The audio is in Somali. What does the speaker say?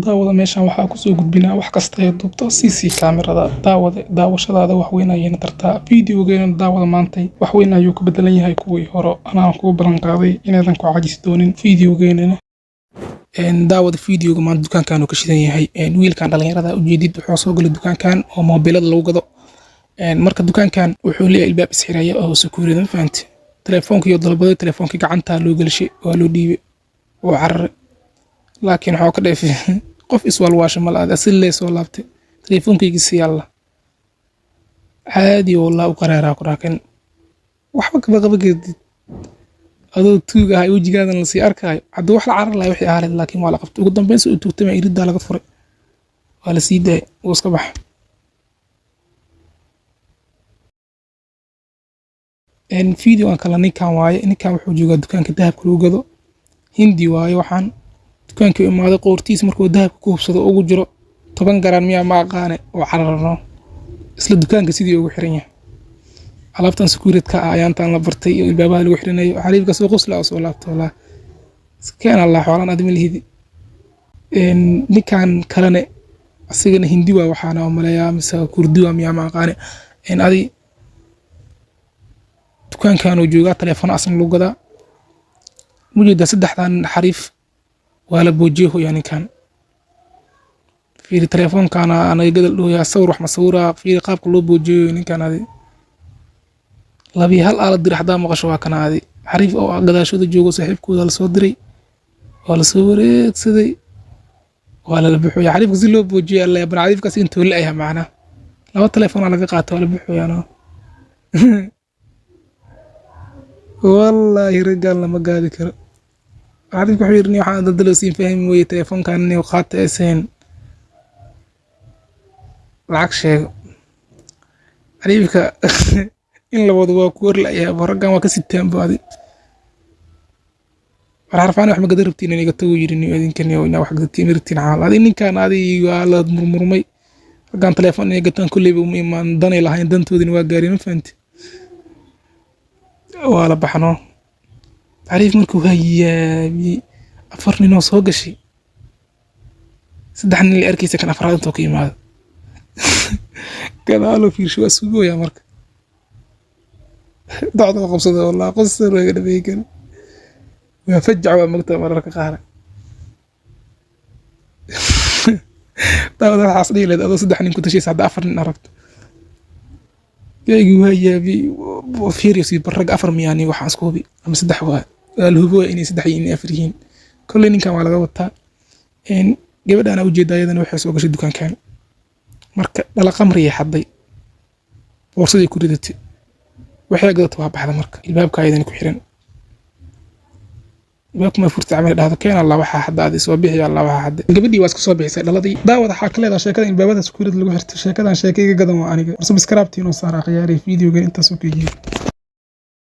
Daawada meeshan waxaa kusoo gudbinaa wax kasta ee duubto CC kaamirada. Daawade, daawashadaada wax weyn ayayna tartaa. Fiidiyogeena daawada maantay wax weyn ayuu ka bedelan yahay kuwii hore. Anaa kugu ballan qaaday inaadan ku caajisi doonin fiidiyogeenana. Daawada fiidiyoga maanta dukaankan uu ka shidan yahay. Wiilkan dhalinyarada ujeedid wuxuu soo galay dukaankan oo moobilada lagu gado. Marka dukaankan wuxuu leeyahay albaab isxiraya oo security, ma fahanti? Telefoonka iyo dalbaday, telefoonka gacanta loo gelshay, waa loo dhiibay, wuu cararay. Laakiin waxaa ka dheefay qof iswalwaasha ma laha, asil lee soo laabtay teleefoonkayga si yalla caadi wallah u qaraaraa ku raakin waxba kama qaban kartid adoo tuug ah wejigaadan lasii arkaayo. Haddii wax la carar lahaa wixii ahayd, laakiin waa la qabtay. Ugu dambeyn si uu tuugtay iriddaa laga furay, waa la sii daayay, wuu iska baxay. Fiidiyogan kale ninkan waaye. Ninkan wuxuu joogaa dukaanka dahabka lagu gado, hindi waaye. Waxaan dukaankii u imaaday qoortiisa markuu dahabka ku hubsado ugu jiro 10 garaan miyaa ma aqaane oo cararno isla dukaanka sidii ugu xiran yahay. Alaabtan security-ka ah ayaantaan la bartay iyo ilbaabaha lagu xirinayo. Xariifka soo qosla oo soo laabto wallah iskeen allah xoolaan adima lihidi. Ninkan kalene asigana hindi waa, waxaana u maleeyaa mise kurdi waa miyaa ma aqaane. Adi dukaankan uu joogaa telefoon asna lagu gadaa mujeedaa. Saddexdan xariif waa la boojiye hoyaa. Ninkan fiiri, telefoonkaana anaga gadal dhoyaa, sawir wax ma sawiraa. Fiiri qaabka loo boojiyo ninkan. Adi labiyo hal aala dir hadaa maqasho waa kana. Adi xariif oo gadaashooda joogo saaxiibkooda la soo diray, waa la soo wareegsaday, waa lala buxuya xariifka si loo boojiyo. Alla yaban xariifkaas intuu la yahay macnaha laba telefoon laga qaata, waa la buxuyaa. Wallaahi raggaan lama gaadi karo. Xariifka wuxuu yidhi waxaan daldalo siin fahmi weye telefoonkan inuu qaata aysan lacag sheego. Xariifka in la wado waa ku warlayaa, raggan waa ka sitaan baadi. War xarfaan wax ma gadan rabtiin iniga tagu yidhi niyo idinkan iyo inaa wax gadatiin ma rabtiin camal. Adi ninkan adi waa la murmurmay. Raggan telefoon inay gataan kulleyba uma imaan, danay lahayn, dantoodina waa gaareen, ma fahanti? Waa la baxnoo. Xariif markuu hayaabiyey afar ninoo soo gashay, saddex nin la arkaysa, kan afraad intoo ka imaado gadaaloo fiirsho waa sugooyaa. Marka docda la qabsada wallah qosol waa dhameey kan waa fajac waa mogta mararka qaar. Daawada waxaas dhihi lahayd adoo saddex nin ku tashaysa hadda afar nin aragto. Yaygii waa yaabiyey fiiriyo sii bar rag afar miyaani waxaan isku hubi ama saddex waa la hubo inay saddex yihiin inay afar yihiin. Kolley ninkan waa laga wataa. Gabadhaan ujeeda ayadana waxay soo gashay dukaankan. Marka dhala qamriyay xadday, boorsadii ku ridatay, waxay gadatay, waa baxda. Marka ilbaabka ayadana ku xiran, ilbaabka ma furtay camal dhahdo keen allah waxaa hadda adi soo bixi allah waxaa hadda. Gabadhii waa iska soo bixisay dhaladii. Daawada waxaa ka leedahay sheekada ilbaabada security lagu xirtay. Sheekadan sheeka iga gadan waa aniga. War subscribe-tii inoo saaraa khiyaari. Videogan intaas oo keliya.